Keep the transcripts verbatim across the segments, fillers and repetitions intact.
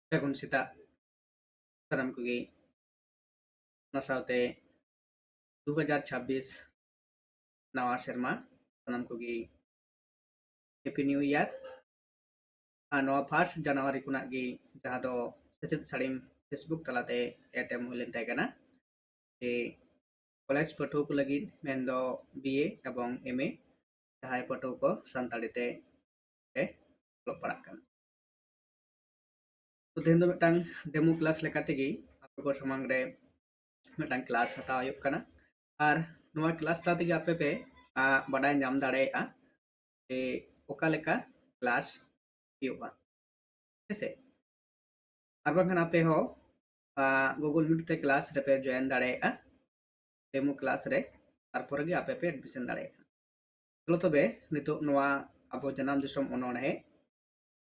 ᱥᱟᱹᱜᱩᱱ ᱥᱮᱛᱟᱜ ᱥᱟᱱᱟᱢ ᱠᱚᱜᱮ᱾ ᱚᱱᱟ ᱥᱟᱶᱛᱮ ᱫᱩ ᱦᱟᱡᱟᱨ ᱪᱷᱟᱵᱵᱤᱥ ᱱᱟᱣᱟ ᱥᱮᱨᱢᱟ ᱥᱟᱱᱟᱢ ᱠᱚᱜᱮ Happy New Year᱾ ᱟᱨ ᱱᱚᱣᱟ first January ᱠᱷᱚᱱᱟᱜ ᱜᱮ, ᱡᱟᱦᱟᱸ ᱫᱚ ᱥᱮᱪᱮᱫ ᱥᱟᱹᱲᱤᱢ Facebook ᱛᱟᱞᱟᱛᱮ ad ᱮᱢ ᱦᱩᱭ ᱞᱮᱱ ᱛᱟᱦᱮᱸ ᱠᱟᱱᱟ, ᱡᱮ ᱠᱚᱞᱮᱡᱽ ᱯᱟᱹᱴᱷᱩᱣᱟᱹ ᱠᱚ ᱞᱟᱹᱜᱤᱫ, ᱢᱮᱱᱫᱚ B A ᱮᱵᱚᱝ M A, ᱡᱟᱦᱟᱸᱭ ᱯᱟᱹᱴᱷᱩᱣᱟᱹ ᱠᱚ ᱥᱟᱱᱛᱟᱲᱤ ᱛᱮ ᱯᱮ ᱚᱞᱚᱜ ᱯᱟᱲᱦᱟᱜ ᱠᱟᱱᱟ᱾ ᱛᱚ, ᱛᱮᱦᱮᱧ ᱫᱚ ᱢᱤᱫᱴᱟᱝ demo class ᱞᱮᱠᱟ ᱛᱮᱜᱮ ᱟᱯᱮ ᱠᱚ ᱥᱟᱢᱟᱝ ᱨᱮ ᱢᱤᱫᱴᱟᱝ class ᱦᱟᱛᱟᱣ ᱦᱩᱭᱩᱜ ᱠᱟᱱᱟ᱾ ᱟᱨ ᱱᱚᱣᱟ class ᱛᱟᱞᱟ ᱛᱮᱜᱮ ᱟᱯᱮ ᱯᱮ, ᱟ, ᱵᱟᱰᱟᱭ ᱧᱟᱢ ᱫᱟᱲᱮᱭᱟᱜᱼᱟ ᱡᱮ ᱚᱠᱟ ᱞᱮᱠᱟ class ᱦᱩᱭᱩᱜᱼᱟ, ᱦᱮᱸᱥᱮ? ᱟᱨ ᱵᱟᱝᱠᱷᱟᱱ ᱟᱯᱮ ᱦᱚᱸ, ᱟ, Google Meet ᱛᱮ class ᱨᱮᱯᱮ join ᱫᱟᱲᱮᱭᱟᱜᱼᱟ, demo class ᱨᱮ, ᱛᱟᱨᱯᱚᱨᱮ ᱜᱮ ᱟᱯᱮ ᱯᱮ admission ᱫᱟᱲᱮᱭᱟᱜᱼᱟ᱾ ᱪᱚᱞᱚ ᱛᱚᱵᱮ, ᱱᱤᱛᱚᱜ ᱱᱚᱣᱟ ᱟᱵᱚ ᱡᱟᱱᱟᱢ ᱫᱤᱥᱚᱢ ᱚᱱᱚᱬᱦᱮ,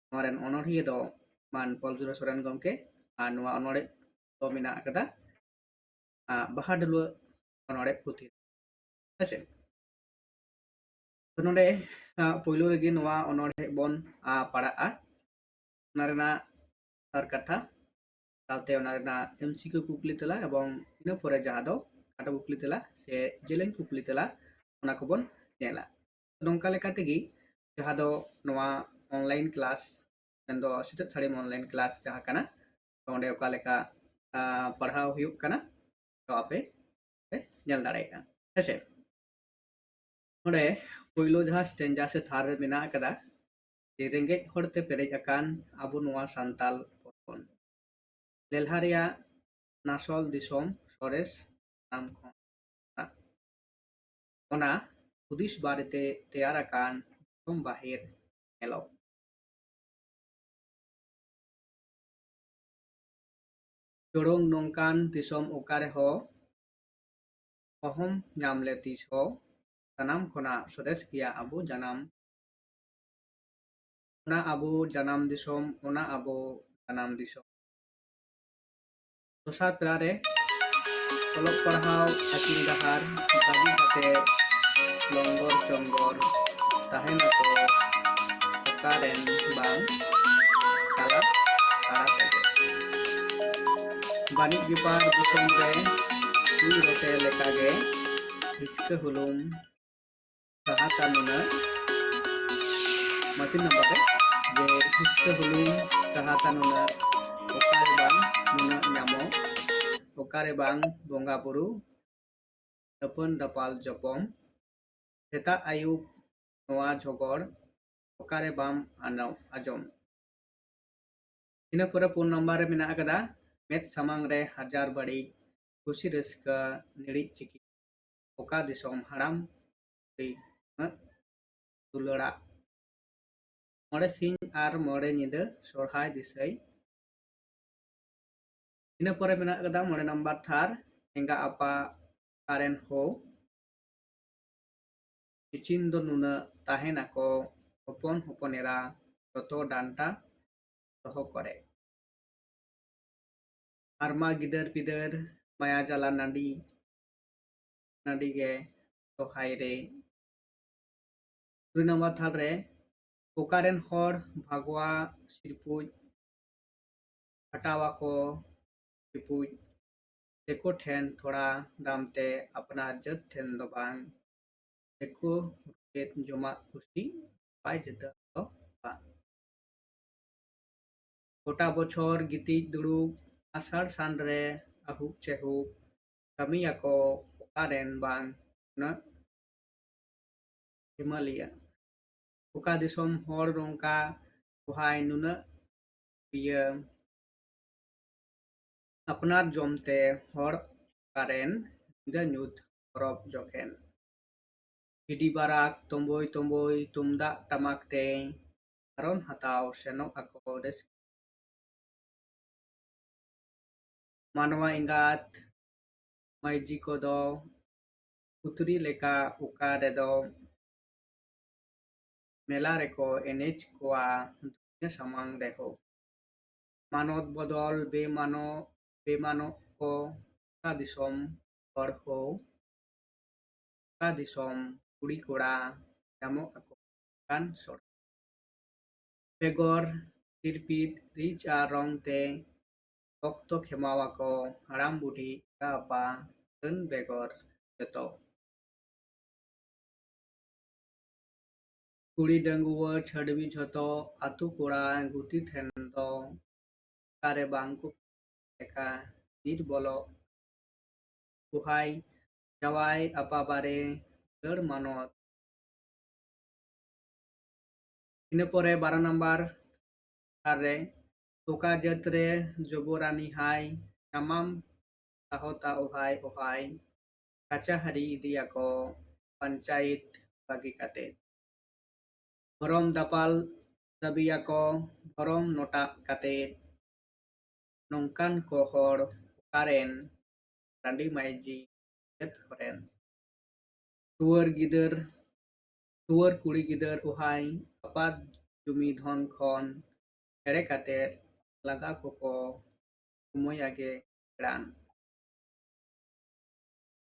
ᱱᱚᱣᱟ ᱨᱮᱱ ᱚᱱᱚᱬᱦᱤᱭᱟᱹ ᱫᱚ ᱢᱟᱱ ᱯᱚᱞ ᱡᱩᱨᱟ ᱥᱚᱨᱮᱱ ᱜᱚᱢᱠᱮ, ᱟᱨ ᱱᱚᱣᱟ ᱚᱱᱚᱬᱦᱮ ᱫᱚ ᱢᱮᱱᱟᱜ ᱟᱠᱟᱫᱟ, ᱟ, ᱵᱟᱦᱟ ᱰᱟᱹᱞᱩᱣᱟᱹ ᱚᱱᱚᱬᱦᱮ ᱯᱩᱛᱷᱤ᱾ ᱦᱮᱸᱥᱮ? ᱛᱚ ᱱᱚᱰᱮ, ᱟ, ᱯᱳᱭᱞᱳ ᱨᱮᱜᱮ ᱱᱚᱣᱟ ᱚᱱᱚᱬᱦᱮ ᱵᱚᱱ, ᱟ, ᱯᱟᱲᱟᱜᱼᱟ᱾ ᱚᱱᱟ ᱨᱮᱱᱟᱜ ᱥᱟᱨ ᱠᱟᱛᱷᱟ, ᱥᱟᱶᱛᱮ ᱚᱱᱟ ᱨᱮᱱᱟᱜ M C Q ᱠᱩᱠᱞᱤ ᱛᱮᱞᱟ, ᱮᱵᱚᱝ ᱤᱱᱟᱹ ᱯᱚᱨᱮ ᱡᱟᱦᱟᱸ ᱫᱚ ᱠᱷᱟᱴᱚ ᱠᱩᱠᱞᱤ ᱛᱮᱞᱟ ᱥᱮ ᱡᱮᱞᱮᱧ ᱠᱩᱠᱞᱤ ᱛᱮᱞᱟ, ᱚᱱᱟ ᱠᱚᱵᱚᱱ ᱧᱮᱞᱟ᱾ ᱱᱚᱝᱠᱟ ᱞᱮᱠᱟ ᱛᱮᱜᱮ ᱡᱟᱦᱟᱸ ᱫᱚ ᱱᱚᱣᱟ online class, ᱢᱮᱱᱫᱚ ᱥᱮᱪᱮᱫ ᱥᱟᱹᱲᱤᱢ online class ᱡᱟᱦᱟᱸ ᱠᱟᱱᱟ, ᱛᱚ ᱚᱸᱰᱮ ᱚᱠᱟ ᱞᱮᱠᱟ, ᱟ, ᱯᱟᱲᱦᱟᱣ ᱦᱩᱭᱩᱜ ᱠᱟᱱᱟ, ᱛᱚ ᱟᱯᱮ ᱯᱮ ᱧᱮᱞ ᱫᱟᱲᱮᱭᱟᱜᱼᱟ, ᱦᱮᱸᱥᱮ? ᱱᱚᱰᱮ ᱯᱳᱭᱞᱳ ᱡᱟᱦᱟᱸ stanza ᱥᱮ ᱛᱷᱟᱨ ᱨᱮ ᱢᱮᱱᱟᱜ ᱟᱠᱟᱫᱟ, ᱡᱮ ᱨᱮᱸᱜᱮᱡ ᱦᱚᱲᱛᱮ ᱯᱮᱨᱮᱡ ᱟᱠᱟᱱ ᱟᱵᱚ ᱱᱚᱣᱟ ᱥᱟᱱᱛᱟᱞ ᱦᱚᱯᱚᱱ, ᱞᱮᱞᱦᱟ ᱨᱮᱭᱟᱜ ᱱᱟᱥᱚᱞ ᱫᱤᱥᱚᱢ ᱥᱚᱨᱮᱥ ᱥᱟᱱᱟᱢ ᱠᱷᱚᱱ᱾ ᱚᱱᱟ ᱦᱩᱫᱤᱥ ᱵᱟᱨᱮᱛᱮ ᱛᱮᱭᱟᱨ ᱟᱠᱟᱱ ᱫᱤᱥᱚᱢ ᱵᱟᱦᱮᱨ ᱧᱮᱞᱚᱜ᱾ ᱪᱚᱲᱚᱝ ᱱᱚᱝᱠᱟᱱ ᱫᱤᱥᱚᱢ ᱚᱠᱟ ᱨᱮᱦᱚᱸ ᱚᱦᱚᱢ ᱧᱟᱢ ᱞᱮ ᱛᱤᱥ ᱦᱚᱸ, ᱥᱟᱱᱟᱢ ᱠᱷᱚᱱᱟᱜ ᱥᱚᱨᱮᱥ ᱜᱮᱭᱟ ᱟᱵᱚ ᱡᱟᱱᱟᱢ᱾ ᱚᱱᱟ ᱟᱵᱚ ᱡᱟᱱᱟᱢ ᱫᱤᱥᱚᱢ, ᱚᱱᱟ ᱟᱵᱚ ᱡᱟᱱᱟᱢ ᱫᱤᱥᱚᱢ᱾ ᱫᱚᱥᱟᱨ ᱯᱮᱨᱟ ᱨᱮ ᱚᱞᱚᱜ ᱯᱟᱲᱦᱟᱣ ᱟᱹᱠᱤᱞ ᱰᱟᱦᱟᱨ ᱵᱟᱹᱜᱤ ᱠᱟᱛᱮ ᱞᱚᱝᱜᱚᱨ ᱪᱚᱝᱜᱚᱨ ᱛᱟᱦᱮᱱᱟᱠᱚ ᱚᱠᱟᱨᱮᱱ ᱵᱟᱝ ᱠᱟᱞᱟ ᱠᱟᱲᱟ ᱠᱚ᱾ ᱵᱟᱹᱱᱤᱡ ᱵᱮᱯᱟᱨ ᱫᱤᱥᱚᱢ ᱨᱮ ᱥᱩᱭ ᱨᱚᱴᱮ ᱞᱮᱠᱟᱜᱮ ᱦᱤᱥᱠᱟᱹ ᱦᱩᱞᱩᱢ ᱥᱟᱦᱟᱛᱟ ᱱᱩᱱᱟᱹᱜ᱾ ᱢᱟᱹᱛᱤ ᱱᱟᱢᱵᱟᱨ ᱨᱮ ᱡᱮ ᱦᱤᱥᱠᱟᱹ ᱦᱩᱞᱩᱢ ᱥᱟᱦᱟᱛᱟ ᱱᱩᱱᱟᱹᱜ, ᱚᱠᱟᱨᱮ ᱵᱟᱝ ᱱᱩᱱᱟᱹᱜ ᱧᱟᱢᱚᱜ, ᱚᱠᱟᱨᱮ ᱵᱟᱝ ᱵᱚᱸᱜᱟ ᱵᱩᱨᱩ ᱛᱟᱹᱯᱟᱹᱱ ᱫᱟᱯᱟᱞ ᱡᱚᱯᱚᱢ, ᱥᱮᱛᱟᱜ ᱟᱹᱭᱩᱵ ᱱᱚᱣᱟ ᱡᱷᱚᱜᱚᱲ, ᱚᱠᱟᱨᱮ ᱵᱟᱢ ᱟᱱᱟᱣ-, ᱟᱸᱡᱚᱢ᱾ ᱤᱱᱟᱹ ᱯᱚᱨᱮ ᱯᱩᱱ ᱱᱟᱢᱵᱟᱨ ᱨᱮ ᱢᱮᱱᱟᱜ ᱟᱠᱟᱫᱟ, ᱢᱮᱫ ᱥᱟᱢᱟᱝ ᱨᱮ ᱦᱟᱡᱟᱨ ᱵᱟᱹᱲᱤᱡ, ᱠᱩᱥᱤ ᱨᱟᱹᱥᱠᱟᱹ ᱱᱤᱲᱤᱡ ᱪᱤᱠᱤ, ᱚᱠᱟ ᱫᱤᱥᱚᱢ ᱦᱟᱲᱟᱢ ᱠᱩᱲᱤ ᱩᱱᱟᱹᱜ ᱫᱩᱞᱟᱹᱲᱟᱜ᱾ ᱢᱚᱬᱮ ᱥᱤᱧ ᱟᱨ ᱢᱚᱬᱮ ᱧᱤᱫᱟᱹ ᱥᱚᱨᱦᱟᱭ ᱫᱤᱥᱟᱹᱭ᱾ ᱤᱱᱟᱹ ᱯᱚᱨᱮ ᱢᱮᱱᱟᱜ ᱟᱠᱟᱫᱟ ᱢᱚᱬᱮ ᱱᱟᱢᱵᱟᱨ ᱛᱷᱟᱨ, ᱮᱸᱜᱟ ᱟᱯᱟ ᱚᱠᱟᱨᱮᱱ ᱦᱳ, ᱪᱤᱪᱤᱱ ᱫᱚ ᱱᱩᱱᱟᱹᱜ ᱛᱟᱦᱮᱱᱟᱠᱚ, ᱦᱚᱯᱚᱱ ᱦᱚᱯᱚᱱ ᱮᱨᱟ ᱡᱚᱛᱚ ᱰᱟᱱᱴᱟ ᱫᱚᱦᱚ ᱠᱚᱨᱮ᱾ ᱟᱨᱢᱟ ᱜᱤᱫᱟᱹᱨ ᱯᱤᱫᱟᱹᱨ ᱢᱟᱭᱟ ᱡᱟᱞᱟ ᱱᱟᱹᱰᱤ, ᱱᱟᱹᱰᱤ ᱜᱮ ᱥᱚᱦᱟᱭ ᱨᱮ᱾ ᱠᱩᱲᱤ ᱱᱟᱢᱵᱟᱨ ᱛᱷᱟᱨ ᱨᱮ, ᱚᱠᱟᱨᱮᱱ ᱦᱚᱲ ᱵᱷᱟᱜᱽᱣᱟ ᱥᱤᱨᱯᱩᱡ ᱦᱟᱴᱟᱣᱟᱠᱚ ᱥᱤᱨᱯᱩᱡ, ᱫᱤᱠᱩ ᱴᱷᱮᱱ ᱛᱷᱚᱲᱟ ᱫᱟᱢ ᱛᱮ ᱟᱯᱱᱟᱨ ᱡᱟᱹᱛ ᱴᱷᱮᱱ ᱫᱚ ᱵᱟᱝ, ᱫᱤᱠᱩ ᱪᱮᱫ ᱡᱚᱢᱟᱜ ᱠᱩᱥᱤ ᱵᱟᱭ ᱡᱩᱫᱟᱹ ᱫᱚ ᱵᱟᱝ᱾ ᱜᱚᱴᱟ ᱵᱚᱪᱷᱚᱨ ᱜᱤᱛᱤᱡ ᱫᱩᱲᱩᱵ, ᱟᱥᱟᱲ ᱥᱟᱱ ᱨᱮ ᱟᱹᱦᱩᱵ ᱪᱮᱦᱩᱵ, ᱠᱟᱹᱢᱤᱭᱟᱠᱚ ᱚᱠᱟᱨᱮᱱ ᱵᱟᱝ ᱩᱱᱟᱹᱜ ᱦᱤᱢᱟᱹᱞᱤᱭᱟᱹ᱾ ᱚᱠᱟ ᱫᱤᱥᱚᱢ ᱦᱚᱲ ᱱᱚᱝᱠᱟ ᱵᱚᱦᱟᱭ ᱱᱩᱱᱟᱹᱜ ᱤᱭᱟᱹ, ᱟᱯᱱᱟᱨ ᱡᱚᱢᱛᱮ ᱦᱚᱲ ᱚᱠᱟᱨᱮᱱ ᱧᱤᱫᱟᱹ ᱧᱩᱛ ᱯᱚᱨᱚᱵᱽ ᱡᱚᱠᱷᱮᱱ᱾ ᱜᱤᱰᱤ ᱵᱟᱨᱟᱠ ᱛᱚᱢᱵᱚᱭ ᱛᱚᱢᱵᱚᱭ ᱛᱩᱢᱫᱟᱜ ᱴᱟᱢᱟᱠ ᱛᱮ ᱟᱨᱚᱱ ᱦᱟᱛᱟᱣ ᱥᱮᱱᱚᱜ ᱟᱠᱚ ᱨᱟᱹᱥᱠᱟᱹ᱾ ᱢᱟᱱᱣᱟ ᱮᱸᱜᱟᱛ ᱢᱟᱹᱭᱡᱤ ᱠᱚᱫᱚ ᱯᱩᱛᱨᱤ ᱞᱮᱠᱟ ᱚᱠᱟ ᱨᱮᱫᱚ ᱢᱮᱞᱟ ᱨᱮᱠᱚ ᱮᱱᱮᱡ ᱠᱚᱣᱟ ᱫᱩᱱᱤᱭᱟᱹ ᱥᱟᱢᱟᱝ ᱨᱮᱦᱚᱸ᱾ ᱢᱟᱱᱚᱛ ᱵᱚᱫᱚᱞ ᱵᱮᱢᱟᱱᱚ-, ᱵᱮᱢᱟᱱᱚᱜ ᱠᱚ ᱚᱠᱟ ᱫᱤᱥᱚᱢ ᱦᱚᱲ ᱦᱚᱸ, ᱚᱠᱟ ᱫᱤᱥᱚᱢ ᱠᱩᱲᱤ ᱠᱚᱲᱟ ᱧᱟᱢᱚᱜ ᱟᱠᱚ ᱚᱱᱠᱟᱱ ᱥᱚᱲᱚᱠ᱾ ᱵᱮᱜᱚᱨ ᱛᱤᱨᱯᱤᱛ ᱨᱤᱪ ᱟᱨ ᱨᱚᱝ ᱛᱮ ᱚᱠᱛᱚ ᱠᱷᱮᱢᱟᱣᱟᱠᱚ ᱦᱟᱲᱟᱢ ᱵᱩᱰᱷᱤ ᱮᱨᱟ ᱟᱯᱟ ᱟᱹᱱ ᱵᱮᱜᱚᱨ ᱡᱚᱛᱚ᱾ ᱠᱩᱲᱤ ᱰᱟᱺᱜᱩᱣᱟᱹ ᱪᱷᱟᱹᱰᱣᱤ ᱡᱷᱚᱛᱚ ᱟᱹᱛᱩ ᱠᱚᱲᱟ ᱜᱩᱛᱤ ᱴᱷᱮᱱ ᱫᱚ ᱚᱠᱟᱨᱮ ᱵᱟᱝ ᱠᱚ ᱞᱮᱠᱟ ᱵᱤᱨ ᱵᱚᱞᱚᱜ ᱵᱚᱦᱟᱭ ᱡᱟᱶᱟᱭ ᱟᱯᱟ ᱵᱟᱨᱮ ᱫᱟᱹᱲ ᱢᱟᱱᱚᱛ᱾ ᱤᱱᱟᱹ ᱯᱚᱨᱮ ᱵᱟᱨᱚ ᱱᱟᱢᱵᱟᱨ ᱟᱨ ᱨᱮ ᱚᱠᱟ ᱡᱟᱹᱛ ᱨᱮ ᱡᱚᱵᱚᱨᱟᱱᱤ ᱦᱟᱭ ᱧᱟᱢᱟᱢ ᱥᱟᱦᱚᱛᱟ ᱚᱦᱟᱭ ᱚᱦᱟᱭ ᱠᱟᱪᱟᱦᱟᱹᱨᱤ ᱤᱫᱤᱭᱟᱠᱚ ᱯᱟᱧᱪᱟᱭᱤᱛ ᱵᱟᱹᱜᱤ ᱠᱟᱛᱮ᱾ ᱵᱷᱚᱨᱚᱢ ᱫᱟᱯᱟᱞ ᱫᱟᱹᱵᱤᱭᱟᱠᱚ ᱵᱷᱚᱨᱚᱢ ᱱᱚᱴᱟᱜ ᱠᱟᱛᱮ᱾ ᱱᱚᱝᱠᱟᱱ ᱠᱚ ᱦᱚᱲ ᱚᱠᱟᱨᱮᱱ ᱨᱟᱺᱰᱤ ᱢᱟᱹᱭᱡᱤ ᱡᱟᱹᱛ ᱠᱚᱨᱮᱱ᱾ ᱴᱩᱣᱟᱹᱨ ᱜᱤᱫᱟᱹᱨ ᱴᱩᱣᱟᱹᱨ ᱠᱩᱲᱤ ᱜᱤᱫᱟᱹᱨ ᱚᱦᱟᱭ ᱟᱯᱟᱛ ᱡᱩᱢᱤ ᱫᱷᱚᱱ ᱠᱷᱚᱱ ᱮᱲᱮ ᱠᱟᱛᱮ ᱞᱟᱜᱟ ᱠᱚᱠᱚ ᱥᱚᱢᱚᱭ ᱟᱜᱮ ᱮᱲᱟᱱ᱾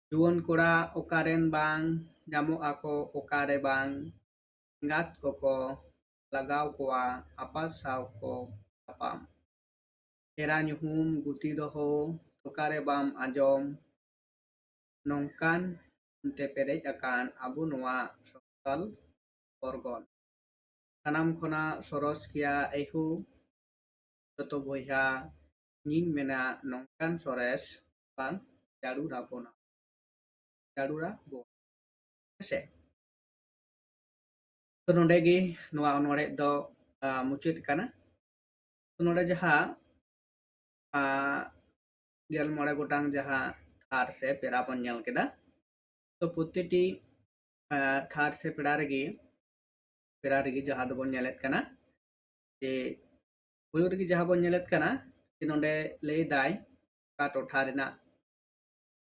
ᱡᱩᱣᱟᱹᱱ ᱠᱚᱲᱟ ᱚᱠᱟᱨᱮᱱ ᱵᱟᱝ ᱧᱟᱢᱚᱜ ᱟᱠᱚ ᱚᱠᱟᱨᱮ ᱵᱟᱝ ᱮᱸᱜᱟᱛ ᱠᱚᱠᱚ ᱞᱟᱜᱟᱣ ᱠᱚᱣᱟ ᱟᱯᱟᱛ ᱥᱟᱶ ᱠᱚ ᱛᱟᱯᱟᱢ᱾ ᱮᱨᱟ ᱧᱩᱦᱩᱢ ᱜᱩᱛᱤ ᱫᱚᱦᱚ ᱚᱠᱟᱨᱮ ᱵᱟᱢ ᱟᱸᱡᱚᱢ᱾ ᱱᱚᱝᱠᱟᱱ ᱛᱮ ᱯᱮᱨᱮᱡ ᱟᱠᱟᱱ ᱟᱵᱚ ᱱᱚᱣᱟ ᱥᱟᱱᱛᱟᱞ ᱚᱨᱜᱚᱱ᱾ ᱥᱟᱱᱟᱢ ᱠᱷᱚᱱᱟᱜ ᱥᱚᱨᱚᱥ ᱜᱮᱭᱟ ᱮᱦᱩ ᱡᱚᱛᱚ ᱵᱚᱭᱦᱟ ᱤᱧ ᱢᱮᱱᱟ ᱱᱚᱝᱠᱟᱱ ᱥᱚᱨᱮᱥ ᱵᱟᱝ ᱡᱟᱹᱨᱩᱲ ᱟᱵᱚᱱᱟ ᱡᱟᱹᱨᱩᱲᱟ ᱵᱚᱱ ᱦᱮᱸᱥᱮ᱾ ᱛᱚ ᱱᱚᱰᱮ ᱜᱮ ᱱᱚᱣᱟ ᱚᱱᱚᱬᱦᱮ ᱫᱚ ᱢᱩᱪᱟᱹᱫ ᱠᱟᱱᱟ᱾ ᱛᱚ ᱱᱚᱰᱮ ᱡᱟᱦᱟᱸ ᱜᱮᱞ ᱢᱚᱬᱮ ᱜᱚᱴᱟᱝ ᱡᱟᱦᱟᱸ ᱛᱷᱟᱨ ᱥᱮ ᱯᱮᱨᱟ ᱵᱚᱱ ᱧᱮᱞ ᱠᱮᱫᱟ, ᱛᱚ ᱯᱨᱚᱛᱤᱴᱤ ᱛᱷᱟᱨ ᱥᱮ ᱯᱮᱲᱟ ᱨᱮᱜᱮ ᱯᱮᱲᱟ ᱨᱮᱜᱮ ᱡᱟᱦᱟᱸ ᱫᱚᱵᱚᱱ ᱧᱮᱞᱮᱫ ᱠᱟᱱᱟ ᱡᱮ ᱯᱩᱭᱞᱩ ᱨᱮᱜᱮ ᱡᱟᱦᱟᱸ ᱵᱚᱱ ᱧᱮᱞᱮᱫ ᱠᱟᱱᱟ ᱡᱮ ᱱᱚᱰᱮ ᱞᱟᱹᱭ ᱫᱟᱭ ᱚᱠᱟ ᱴᱚᱴᱷᱟ ᱨᱮᱱᱟᱜ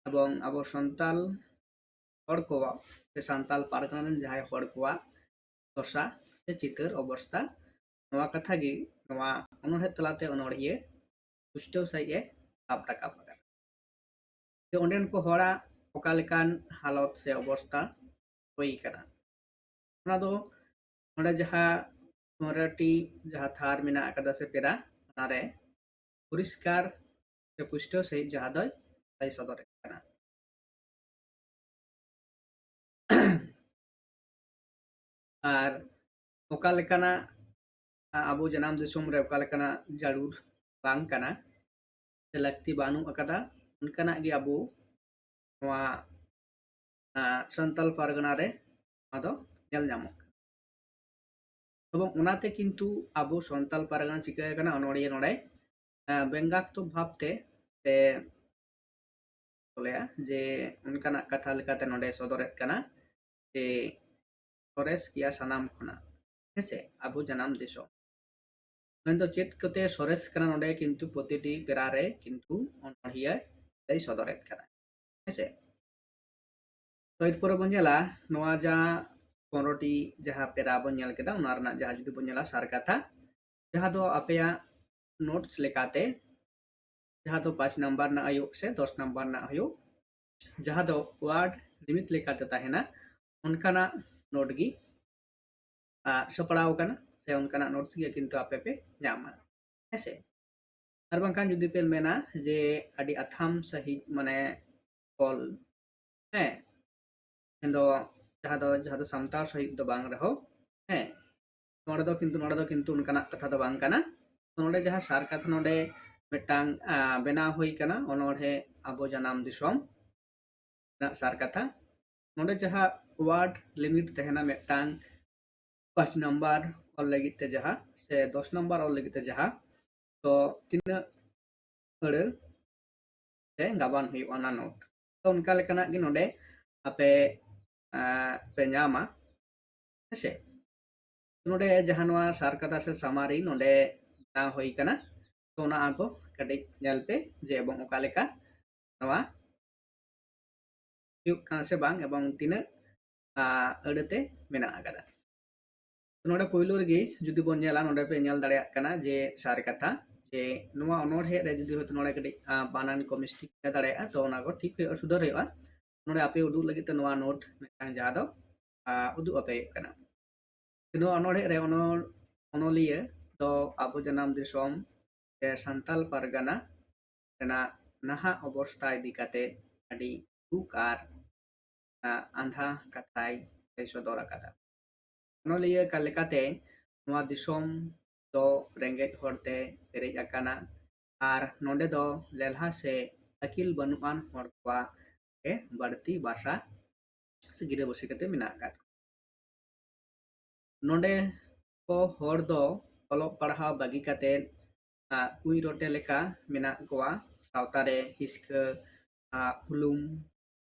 ᱮᱵᱚᱝ ᱟᱵᱚ ᱥᱟᱱᱛᱟᱞ ᱦᱚᱲ ᱠᱚᱣᱟᱜ ᱥᱮ ᱥᱟᱱᱛᱟᱞ ᱯᱟᱨᱜᱟᱱᱟ ᱨᱮᱱ ᱡᱟᱦᱟᱸᱭ ᱦᱚᱲ ᱠᱚᱣᱟᱜ ᱫᱚᱥᱟ ᱥᱮ ᱪᱤᱛᱟᱹᱨ ᱚᱵᱚᱥᱛᱟ, ᱱᱚᱣᱟ ᱠᱟᱛᱷᱟ ᱜᱮ ᱱᱚᱣᱟ ᱚᱱᱚᱬᱦᱮ ᱛᱟᱞᱟᱛᱮ ᱚᱱᱚᱬᱦᱤᱭᱟᱹ ᱯᱩᱥᱴᱟᱹᱣ ᱥᱟᱺᱦᱤᱡ ᱮ ᱥᱟᱵ ᱨᱟᱠᱟᱵ ᱟᱠᱟᱫᱟ᱾ ᱡᱮ ᱚᱸᱰᱮᱱ ᱠᱚ ᱦᱚᱲᱟᱜ ᱚᱠᱟ ᱞᱮᱠᱟᱱ ᱦᱟᱞᱚᱛ ᱥᱮ ᱚᱵᱚᱥᱛᱟ ᱦᱩᱭ ᱠᱟᱱᱟ, ᱚᱱᱟ ᱫᱚ ᱱᱚᱰᱮ ᱡᱟᱦᱟᱸ ᱯᱚᱱᱨᱚᱴᱤ ᱡᱟᱦᱟᱸ ᱛᱷᱟᱨ ᱢᱮᱱᱟᱜ ᱟᱠᱟᱫᱟ ᱥᱮ ᱯᱮᱨᱟ, ᱚᱱᱟᱨᱮ ᱯᱚᱨᱤᱥᱠᱟᱨ ᱥᱮ ᱯᱩᱥᱴᱟᱹᱣ ᱥᱟᱺᱦᱤᱡ ᱡᱟᱦᱟᱸ ᱫᱚᱭ ᱞᱟᱹᱭ ᱥᱚᱫᱚᱨᱮᱫ ᱠᱟᱱᱟ᱾ ᱟᱨ ᱚᱠᱟ ᱞᱮᱠᱟᱱᱟᱜ, ᱟ, ᱟᱵᱚ ᱡᱟᱱᱟᱢ ᱫᱤᱥᱚᱢ ᱨᱮ ᱚᱠᱟ ᱞᱮᱠᱟᱱᱟᱜ ᱡᱟᱹᱨᱩᱲ ᱵᱟᱝ ᱠᱟᱱᱟ ᱥᱮ ᱞᱟᱹᱠᱛᱤ ᱵᱟᱹᱱᱩᱜ ᱟᱠᱟᱫᱟ, ᱚᱱᱠᱟᱱᱟᱜ ᱜᱮ ᱟᱵᱚ ᱱᱚᱣᱟ, ᱟ, ᱥᱟᱱᱛᱟᱞ ᱯᱟᱨᱜᱟᱱᱟ ᱨᱮ ᱱᱚᱣᱟ ᱫᱚ ᱧᱮᱞ ᱧᱟᱢᱚᱜ ᱠᱟᱱᱟ᱾ ᱮᱵᱚᱝ ᱚᱱᱟᱛᱮ ᱠᱤᱱᱛᱩ ᱟᱵᱚ ᱥᱟᱱᱛᱟᱞ ᱯᱟᱨᱜᱟᱱᱟ ᱪᱤᱠᱟᱹ ᱟᱠᱟᱱᱟ, ᱚᱱᱚᱲᱦᱤᱭᱟᱹ ᱱᱚᱰᱮ, ᱟ, ᱵᱮᱝᱜᱟᱛᱢᱚᱠ ᱵᱷᱟᱵᱽ ᱛᱮ ᱥᱮ ᱠᱚ ᱞᱟᱹᱭᱟ ᱡᱮ ᱚᱱᱠᱟᱱᱟᱜ ᱠᱟᱛᱷᱟ ᱞᱮᱠᱟᱛᱮ ᱱᱚᱰᱮ ᱥᱚᱫᱚᱨᱮᱫ ᱠᱟᱱᱟ ᱡᱮ ᱥᱚᱨᱮᱥ ᱜᱮᱭᱟ ᱥᱟᱱᱟᱢ ᱠᱷᱚᱱᱟᱜ, ᱦᱮᱸᱥᱮ, ᱟᱵᱚ ᱡᱟᱱᱟᱢ ᱫᱤᱥᱚᱢ᱾ ᱢᱮᱱᱫᱚ ᱪᱮᱫ ᱠᱚᱛᱮ ᱥᱚᱨᱮᱥ ᱠᱟᱱᱟ, ᱱᱚᱰᱮ ᱠᱤᱱᱛᱩ ᱯᱨᱚᱛᱤᱴᱤ ᱯᱮᱨᱟ ᱨᱮ ᱠᱤᱱᱛᱩ ᱚᱱᱚᱲᱦᱤᱭᱟᱹ ᱞᱟᱹᱭ ᱥᱚᱫᱚᱨᱮᱫ ᱠᱟᱱᱟ, ᱦᱮᱸᱥᱮ᱾ ᱛᱚ ᱮᱨᱯᱚᱨᱮ ᱵᱚᱱ ᱧᱮᱞᱟ ᱱᱚᱣᱟ ᱡᱟᱦᱟᱸ ᱯᱚᱱᱨᱚᱴᱤ ᱡᱟᱦᱟᱸ ᱯᱮᱨᱟ ᱵᱚᱱ ᱧᱮᱞ ᱠᱮᱫᱟ, ᱚᱱᱟ ᱨᱮᱱᱟᱜ ᱡᱟᱦᱟᱸ ᱡᱩᱫᱤ ᱵᱚᱱ ᱧᱮᱞᱟ ᱥᱟᱨ ᱠᱟᱛᱷᱟ, ᱡᱟᱦᱟᱸ ᱫᱚ ᱟᱯᱮᱭᱟᱜ ᱱᱳᱴᱥ ᱞᱮᱠᱟᱛᱮ ᱡᱟᱦᱟᱸ ᱫᱚ ᱯᱟᱸᱪ ᱱᱟᱢᱵᱟᱨ ᱨᱮᱱᱟᱜ ᱦᱩᱭᱩᱜ ᱥᱮ ᱫᱚᱥ ᱱᱟᱢᱵᱟᱨ ᱨᱮᱱᱟᱜ ᱦᱩᱭᱩᱜ, ᱡᱟᱦᱟᱸ ᱫᱚ ᱣᱟᱨᱰ ᱞᱤᱢᱤᱴ ᱞᱮᱠᱟᱛᱮ ᱛᱟᱦᱮᱱᱟ, ᱚᱱᱠᱟᱱᱟᱜ ᱱᱳᱴ ᱜᱮ, ᱟ, ᱥᱟᱯᱲᱟᱣ ᱟᱠᱟᱱᱟ ᱥᱮ ᱚᱱᱠᱟᱱᱟᱜ ᱱᱳᱴᱥ ᱜᱮ ᱠᱤᱱᱛᱩ ᱟᱯᱮ ᱯᱮ ᱧᱟᱢᱟ, ᱦᱮᱸᱥᱮ᱾ ᱟᱨ ᱵᱟᱝᱠᱷᱟᱱ ᱡᱩᱫᱤ ᱯᱮ ᱢᱮᱱᱟ ᱡᱮ ᱟᱹᱰᱤ ᱟᱛᱷᱟᱢ ᱥᱟᱺᱦᱤᱡ ᱢᱟᱱᱮ ᱚᱞ, ᱦᱮᱸ, ᱢᱮᱱᱫᱚ ᱡᱟᱦᱟᱸ ᱫᱚ, ᱡᱟᱦᱟᱸ ᱫᱚ ᱥᱟᱢᱴᱟᱣ ᱥᱟᱺᱦᱤᱡ ᱫᱚ ᱵᱟᱝ ᱨᱮᱦᱚᱸ, ᱦᱮᱸ, ᱱᱚᱰᱮ ᱫᱚ ᱠᱤᱱᱛᱩ, ᱱᱚᱰᱮ ᱫᱚ ᱠᱤᱱᱛᱩ ᱚᱱᱠᱟᱱᱟᱜ ᱠᱟᱛᱷᱟ ᱫᱚ ᱵᱟᱝ ᱠᱟᱱᱟ᱾ ᱱᱚᱰᱮ ᱡᱟᱦᱟᱸ ᱥᱟᱨ ᱠᱟᱛᱷᱟ ᱱᱚᱰᱮ ᱢᱤᱫᱴᱟᱝ, ᱟ, ᱵᱮᱱᱟᱣ ᱦᱩᱭ ᱠᱟᱱᱟ, ᱚᱱᱚᱬᱦᱮ ᱟᱵᱚ ᱡᱟᱱᱟᱢ ᱫᱤᱥᱚᱢ ᱨᱮᱱᱟᱜ ᱥᱟᱨ ᱠᱟᱛᱷᱟ᱾ ᱱᱚᱰᱮ ᱡᱟᱦᱟᱸ ᱣᱟᱨᱰ ᱞᱤᱢᱤᱴ ᱛᱟᱦᱮᱱᱟ ᱢᱤᱫᱴᱟᱝ ᱯᱟᱸᱪ ᱱᱟᱢᱵᱟᱨ ᱚᱞ ᱞᱟᱹᱜᱤᱫ ᱛᱮ ᱡᱟᱦᱟᱸ ᱥᱮ ᱫᱚᱥ ᱱᱟᱢᱵᱟᱨ ᱚᱞ ᱞᱟᱹᱜᱤᱫ ᱛᱮ ᱡᱟᱦᱟᱸ, ᱛᱚ ᱛᱤᱱᱟᱹᱜ ᱟᱹᱲᱟᱹ ᱛᱮ ᱜᱟᱵᱟᱱ ᱦᱩᱭᱩᱜᱼᱟ ᱚᱱᱟ ᱱᱳᱴ᱾ ᱛᱚ ᱚᱱᱠᱟ ᱞᱮᱠᱟᱱᱟᱜ ᱜᱮ ᱱᱚᱰᱮ ᱟᱯᱮ, ᱟ, ᱯᱮ ᱧᱟᱢᱟ, ᱦᱮᱸᱥᱮ᱾ ᱱᱚᱰᱮ ᱡᱟᱦᱟᱸ ᱱᱚᱣᱟ ᱥᱟᱨ ᱠᱟᱛᱷᱟ ᱥᱮ ᱥᱟᱢᱟᱨᱤ ᱱᱚᱰᱮ ᱵᱮᱱᱟᱣ ᱦᱩᱭ ᱠᱟᱱᱟ, ᱛᱚ ᱚᱱᱟ ᱟᱵᱚ ᱠᱟᱹᱴᱤᱡ ᱧᱮᱞ ᱯᱮ ᱡᱮ ᱮᱵᱚᱝ ᱚᱠᱟ ᱞᱮᱠᱟ ᱱᱚᱣᱟ ᱦᱩᱭᱩᱜ ᱠᱟᱱᱟ ᱥᱮ ᱵᱟᱝ ᱮᱵᱚᱝ ᱛᱤᱱᱟᱹᱜ, ᱟ, ᱟᱹᱲᱟᱹ ᱛᱮ ᱢᱮᱱᱟᱜ ᱟᱠᱟᱫᱟ᱾ ᱱᱚᱰᱮ ᱯᱳᱭᱞᱳ ᱨᱮᱜᱮ ᱡᱩᱫᱤ ᱵᱚᱱ ᱧᱮᱞᱟ, ᱱᱚᱰᱮ ᱯᱮ ᱧᱮᱞ ᱫᱟᱲᱮᱭᱟᱜ ᱠᱟᱱᱟ ᱡᱮ ᱥᱟᱨ ᱠᱟᱛᱷᱟ, ᱡᱮ ᱱᱚᱣᱟ ᱚᱱᱚᱬᱦᱮ ᱨᱮ ᱡᱩᱫᱤ ᱦᱚᱭᱛᱳ ᱱᱚᱰᱮ ᱠᱟᱹᱴᱤᱡ, ᱟ, ᱵᱟᱱᱟᱱ ᱠᱚ ᱢᱤᱥᱴᱮᱠ ᱦᱩᱭ ᱫᱟᱲᱮᱭᱟᱜᱼᱟ, ᱛᱚ ᱚᱱᱟ ᱠᱚ ᱴᱷᱤᱠ ᱦᱩᱭᱩᱜᱼᱟ, ᱥᱩᱫᱷᱟᱹᱨ ᱦᱩᱭᱩᱜᱼᱟ᱾ ᱱᱚᱰᱮ ᱟᱯᱮ ᱩᱫᱩᱜ ᱞᱟᱹᱜᱤᱫ ᱛᱮ ᱱᱚᱣᱟ ᱱᱳᱴ ᱢᱤᱫᱴᱟᱝ ᱡᱟᱦᱟᱸ ᱫᱚ, ᱟ, ᱩᱫᱩᱜ ᱟᱯᱮ ᱦᱩᱭᱩᱜ ᱠᱟᱱᱟ᱾ ᱱᱚᱣᱟ ᱚᱱᱚᱬᱦᱮ ᱨᱮ ᱚᱱᱚ-, ᱚᱱᱚᱞᱤᱭᱟᱹ ᱫᱚ ᱟᱵᱚ ᱡᱟᱱᱟᱢ ᱫᱤᱥᱚᱢ ᱥᱮ ᱥᱟᱱᱛᱟᱞ ᱯᱟᱨᱜᱟᱱᱟ ᱨᱮᱱᱟᱜ ᱱᱟᱦᱟᱜ ᱚᱵᱚᱥᱛᱟ ᱤᱫᱤ ᱠᱟᱛᱮ ᱟᱹᱰᱤ ᱫᱩᱠ ᱟᱨ ᱟᱸᱫᱷᱟ ᱠᱟᱛᱷᱟᱭ ᱞᱟᱹᱭ ᱥᱚᱫᱚᱨ ᱟᱠᱟᱫᱟ᱾ ᱚᱱᱚᱞᱤᱭᱟᱹ ᱠᱟ ᱞᱮᱠᱟᱛᱮ ᱱᱚᱣᱟ ᱫᱤᱥᱚᱢ ᱫᱚ ᱨᱮᱸᱜᱮᱡ ᱦᱚᱲᱛᱮ ᱯᱮᱨᱮᱡ ᱟᱠᱟᱱᱟ ᱟᱨ ᱱᱚᱰᱮ ᱫᱚ ᱞᱮᱞᱦᱟ ᱥᱮ ᱟᱹᱠᱤᱞ ᱵᱟᱹᱱᱩᱜ ᱟᱱ ᱦᱚᱲ ᱠᱚᱣᱟᱜ ᱜᱮ ᱵᱟᱹᱲᱛᱤ ᱵᱟᱥᱟ ᱥᱮ ᱜᱤᱨᱟᱹᱵᱟᱹᱥᱤ ᱠᱟᱛᱮ ᱢᱮᱱᱟᱜ ᱟᱠᱟᱫ ᱠᱚᱣᱟ᱾ ᱱᱚᱰᱮ ᱠᱚ ᱦᱚᱲ ᱫᱚ ᱚᱞᱚᱜ ᱯᱟᱲᱦᱟᱣ ᱵᱟᱹᱜᱤ ᱠᱟᱛᱮ ᱠᱩᱸᱧ ᱨᱚᱴᱮ ᱞᱮᱠᱟ ᱢᱮᱱᱟᱜ ᱠᱚᱣᱟ᱾ ᱥᱟᱶᱛᱟ ᱨᱮ ᱦᱤᱥᱠᱟᱹ, ᱦᱩᱞᱩᱢ,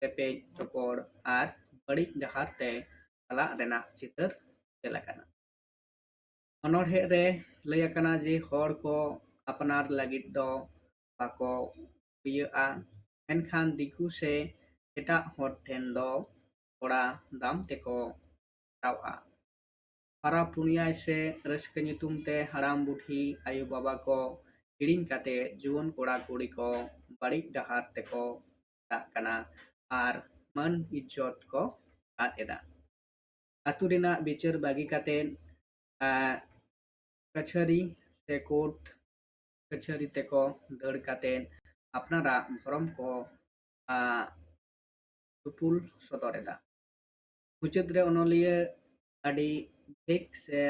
ᱨᱮᱯᱮᱡ ᱨᱚᱯᱚᱲ ᱟᱨ ᱵᱟᱹᱲᱤᱡ ᱰᱟᱦᱟᱨ ᱛᱮ ᱪᱟᱞᱟᱜ ᱨᱮᱱᱟᱜ ᱪᱤᱛᱟᱹᱨ ᱧᱮᱞ ᱟᱠᱟᱱᱟ᱾ ᱚᱱᱚᱬᱦᱮ ᱨᱮ ᱞᱟᱹᱭ ᱟᱠᱟᱱᱟ ᱡᱮ ᱦᱚᱲ ᱠᱚ ᱟᱯᱱᱟᱨ ᱞᱟᱹᱜᱤᱫ ᱫᱚ ᱵᱟᱠᱚ ᱦᱩᱭᱟᱹᱜᱼᱟ, ᱢᱮᱱᱠᱷᱟᱱ ᱫᱤᱠᱩ ᱥᱮ ᱮᱴᱟᱜ ᱦᱚᱲ ᱴᱷᱮᱱ ᱫᱚ ᱛᱷᱚᱲᱟ ᱫᱟᱢ ᱛᱮᱠᱚ ᱦᱟᱛᱟᱣᱼᱟ᱾ ᱯᱟᱨᱟᱵᱽ ᱯᱩᱱᱭᱟᱹ ᱥᱮ ᱨᱟᱹᱥᱠᱟᱹ ᱧᱩᱛᱩᱢ ᱛᱮ ᱦᱟᱲᱟᱢ ᱵᱩᱰᱷᱤ ᱟᱭᱳ ᱵᱟᱵᱟ ᱠᱚ ᱦᱤᱲᱤᱧ ᱠᱟᱛᱮ ᱡᱩᱣᱟᱹᱱ ᱠᱚᱲᱟ ᱠᱩᱲᱤ ᱠᱚ ᱵᱟᱹᱲᱤᱡ ᱰᱟᱦᱟᱨ ᱛᱮᱠᱚ ᱪᱟᱞᱟᱜ ᱠᱟᱱᱟ ᱟᱨ ᱢᱟᱹᱱ ᱤᱡᱽᱡᱚᱛ ᱠᱚ ᱟᱫ ᱮᱫᱟ᱾ ᱟᱹᱛᱩ ᱨᱮᱱᱟᱜ ᱵᱤᱪᱟᱹᱨ ᱵᱟᱹᱜᱤ ᱠᱟᱛᱮ ᱠᱟᱪᱷᱟᱹᱨᱤ ᱥᱮ ᱠᱳᱨᱴ ᱠᱟᱪᱷᱟᱹᱨᱤ ᱛᱮᱠᱚ ᱫᱟᱹᱲ ᱠᱟᱛᱮ ᱟᱯᱱᱟᱨᱟᱜ ᱵᱷᱚᱨᱚᱢ ᱠᱚ ᱛᱩᱯᱩᱞ ᱥᱚᱫᱚᱨ ᱮᱫᱟ᱾ ᱢᱩᱪᱟᱹᱫ ᱨᱮ ᱚᱱᱚᱞᱤᱭᱟᱹ ᱟᱹᱰᱤ ᱵᱷᱮᱠ ᱥᱮ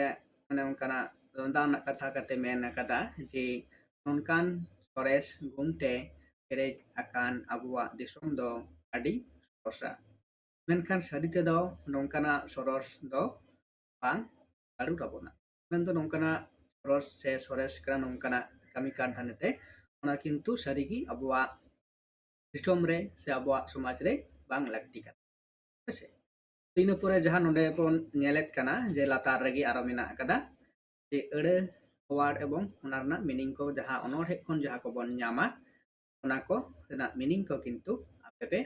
ᱢᱟᱱᱮ ᱚᱱᱠᱟᱱᱟᱜ ᱞᱟᱸᱫᱟ ᱨᱮᱱᱟᱜ ᱠᱟᱛᱷᱟ ᱠᱟᱛᱮ ᱢᱮᱱ ᱟᱠᱟᱫᱟ ᱡᱮ ᱱᱚᱝᱠᱟᱱ ᱥᱚᱨᱮᱥ ᱜᱩᱱ ᱛᱮ ᱯᱮᱨᱮᱡ ᱟᱠᱟᱱ ᱟᱵᱚᱣᱟᱜ ᱫᱤᱥᱚᱢ ᱫᱚ ᱟᱹᱰᱤ ᱥᱚᱨᱚᱥᱟ᱾ ᱢᱮᱱᱠᱷᱟᱱ ᱥᱟᱹᱨᱤ ᱛᱮᱫᱚ ᱱᱚᱝᱠᱟᱱᱟᱜ ᱥᱚᱨᱚᱥ ᱫᱚ ᱵᱟᱝ ᱡᱟᱹᱨᱩᱲ ᱟᱵᱚᱱᱟ᱾ ᱢᱮᱱᱫᱚ ᱱᱚᱝᱠᱟᱱᱟᱜ ᱥᱚᱨᱚᱥ ᱥᱮ ᱥᱚᱨᱮᱥ ᱠᱟᱱᱟ ᱱᱚᱝᱠᱟᱱᱟᱜ ᱠᱟᱹᱢᱤ ᱠᱟᱨᱫᱷᱟᱱᱤ ᱛᱮ, ᱚᱱᱟ ᱠᱤᱱᱛᱩ ᱥᱟᱹᱨᱤᱜᱮ ᱟᱵᱚᱣᱟᱜ ᱫᱤᱥᱚᱢ ᱨᱮ ᱥᱮ ᱟᱵᱚᱣᱟᱜ ᱥᱚᱢᱟᱡᱽ ᱨᱮ ᱵᱟᱝ ᱞᱟᱹᱠᱛᱤ ᱠᱟᱱᱟ᱾ ᱦᱮᱸᱥᱮ? ᱤᱱᱟᱹ ᱯᱚᱨᱮ ᱡᱟᱦᱟᱸ ᱱᱚᱰᱮ ᱵᱚᱱ ᱧᱮᱞᱮᱫ ᱠᱟᱱᱟ ᱡᱮ ᱞᱟᱛᱟᱨ ᱨᱮᱜᱮ ᱟᱨᱚ ᱢᱮᱱᱟᱜ ᱟᱠᱟᱫᱟ ᱡᱮ ᱟᱹᱲᱟᱹ, ᱣᱟᱨᱰ ᱮᱵᱚᱝ ᱚᱱᱟ ᱨᱮᱱᱟᱜ ᱢᱤᱱᱤᱝ ᱠᱚ ᱡᱟᱦᱟᱸ ᱚᱱᱚᱬᱦᱮ ᱠᱷᱚᱱ ᱡᱟᱦᱟᱸ ᱠᱚᱵᱚᱱ ᱧᱟᱢᱟ, ᱚᱱᱟ ᱠᱚ ᱨᱮᱱᱟᱜ ᱢᱤᱱᱤᱝ ᱠᱚ ᱠᱤᱱᱛᱩ ᱟᱯᱮ ᱯᱮ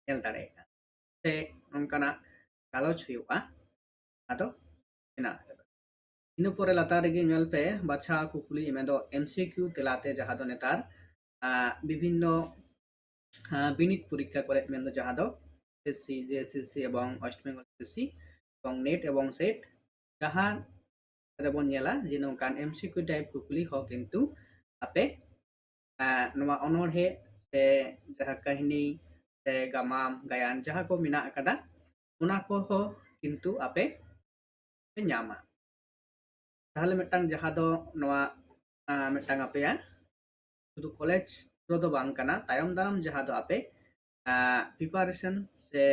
ᱧᱮᱞ ᱫᱟᱲᱮᱭᱟᱜᱼᱟ᱾ ᱥᱮ ᱱᱚᱝᱠᱟᱱᱟᱜ ᱜᱟᱞᱚᱪ ᱦᱩᱭᱩᱜᱼᱟ, ᱟᱫᱚ ᱢᱮᱱᱟᱜ ᱟᱠᱟᱫᱟ᱾ ᱤᱱᱟᱹ ᱯᱚᱨᱮ ᱞᱟᱛᱟᱨ ᱨᱮᱜᱮ ᱧᱮᱞ ᱯᱮ ᱵᱟᱪᱷᱟ ᱠᱩᱠᱞᱤ, ᱢᱮᱱᱫᱚ ᱮᱢᱥᱤᱠᱤᱭᱩ ᱛᱮᱞᱟᱛᱮ ᱡᱟᱦᱟᱸ ᱫᱚ ᱱᱮᱛᱟᱨ ᱟᱸ, ᱵᱤᱵᱷᱤᱱᱱᱚ ᱟᱸ, ᱵᱤᱱᱤᱰ ᱯᱚᱨᱤᱠᱠᱷᱟ ᱠᱚᱨᱮ, ᱢᱮᱱᱫᱚ ᱡᱟᱦᱟᱸ ᱫᱚ ᱮᱥᱮᱥᱥᱤ, ᱡᱮ ᱮᱥᱮᱥᱥᱤ ᱮᱵᱚᱝ ᱳᱭᱮᱥᱴ ᱵᱮᱝᱜᱚᱞ ᱮᱥᱮᱥᱥᱤ ᱮᱵᱚᱝ ᱱᱮᱴ ᱮᱵᱚᱝ ᱥᱮᱴ, ᱡᱟᱦᱟᱸ ᱨᱮᱵᱚᱱ ᱧᱮᱞᱟ ᱡᱮ ᱱᱚᱝᱠᱟᱱ ᱮᱢᱥᱤᱠᱤᱭᱩ ᱴᱟᱭᱤᱯ ᱠᱩᱠᱞᱤ ᱦᱚᱸ ᱠᱤᱱᱛᱩ ᱟᱯᱮ ᱱᱚᱣᱟ ᱚᱱᱚᱬᱦᱮ ᱥᱮ ᱡᱟᱦᱟᱸ ᱠᱟᱹᱦᱱᱤ ᱥᱮ ᱜᱟᱢᱟᱢ ᱜᱟᱭᱟᱱ ᱡᱟᱦᱟᱸ ᱠᱚ ᱢᱮᱱᱟᱜ ᱟᱠᱟᱫᱟ, ᱚᱱᱟ ᱠᱚᱦᱚᱸ ᱠᱤᱱᱛᱩ ᱟᱯᱮ ᱯᱮ ᱧᱟᱢᱟ᱾ ᱛᱟᱦᱚᱞᱮ ᱢᱤᱫᱴᱟᱝ ᱡᱟᱦᱟᱸ ᱫᱚ ᱱᱚᱣᱟ ᱢᱤᱫᱴᱟᱝ ᱟᱯᱮᱭᱟᱜ ᱥᱩᱫᱷᱩ ᱠᱚᱞᱮᱡᱽ ᱨᱮᱫᱚ ᱵᱟᱝ ᱠᱟᱱᱟ, ᱛᱟᱭᱚᱢ ᱫᱟᱨᱟᱢ ᱡᱟᱦᱟᱸ ᱫᱚ ᱟᱯᱮ ᱯᱨᱤᱯᱟᱨᱮᱥᱚᱱ ᱥᱮ